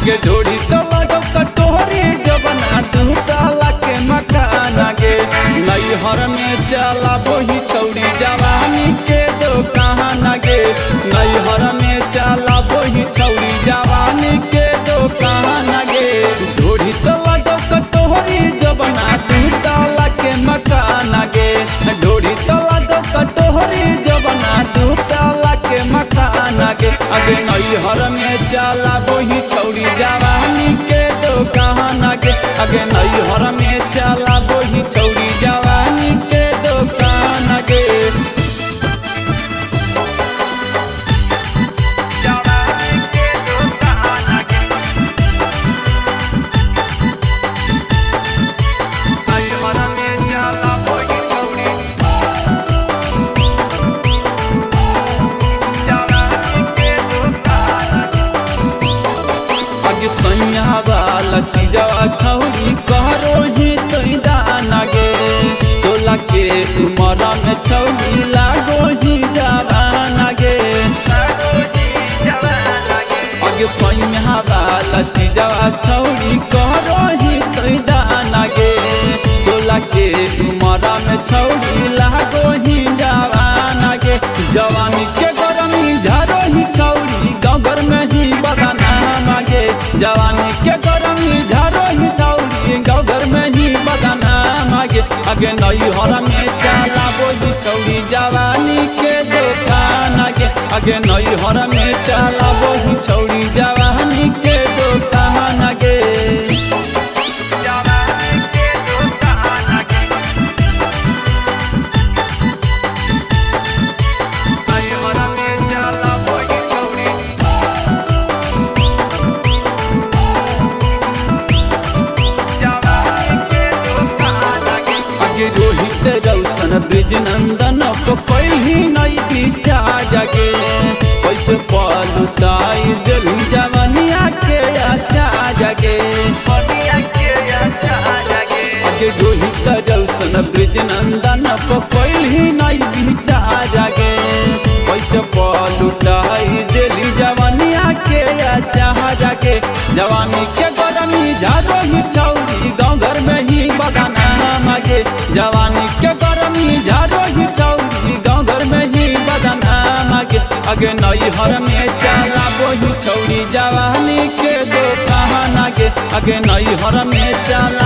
आगे ढोड़ी तो लगो कटोरी जबना तू ताला के मकान आगे। नैहर में चला बोही छौड़ी जवानी के दुकान आगे। नैहर में चला बोही छौड़ी जवानी के दुकान आगे। ढोड़ी तो लगो कटोरी जबना तू ताला के मकान आगे। ढोड़ी तो लगो कटोरी जबना तू ताला के मकान आगे। आगे नैहर में चला बोही छौड़ी जवानी के दुकान आगे। आगे नैहर में चला बोही छौड़ी जवानी के दुकान आगे। आगे सैया वाला चीजवा छौड़ी करो ही तो दान गे। 16 के उम्र में छौड़ी लागो ही जवान गे। आगे सैया वाला चीजवा छौड़ी करो ही तो दान गे। 16 के उम्र में छौड़ी लागो ही जवान गे। जवानी के गरमी झारो ही छौड़ी गाँव घर में ही बदनाम आगे। जवानी के गरमी झारो ही छौड़ी गाँव घर में ही बदनाम आगे। आगे नैहर में चला बोही छौड़ी जवानी के दुकान आगे। आगे नैहर में चला बोही छौड़ी जवानी के दुकान आगे। आगे रोहित रौशन ब्रिजनंदन को पहली नई पीछा जागे। पैसे पलुताई दिल जवानिया के अच्छा जागे। आगे रोहित रौशन ब्रिजनंदन को पहली नई पीछा जागे। पैसे पलुताई दिल जवानिया के अच्छा जागे। जवानी के गरमी झारो ही छौड़ी गाँव घर में ही बदनाम आगे। जवानी के गरमी झारो ही छौड़ी गाँव घर में ही बदनाम आगे। आगे नैहर में चला बोही छौड़ी जवानी के दुकान आगे। आगे नैहर में चला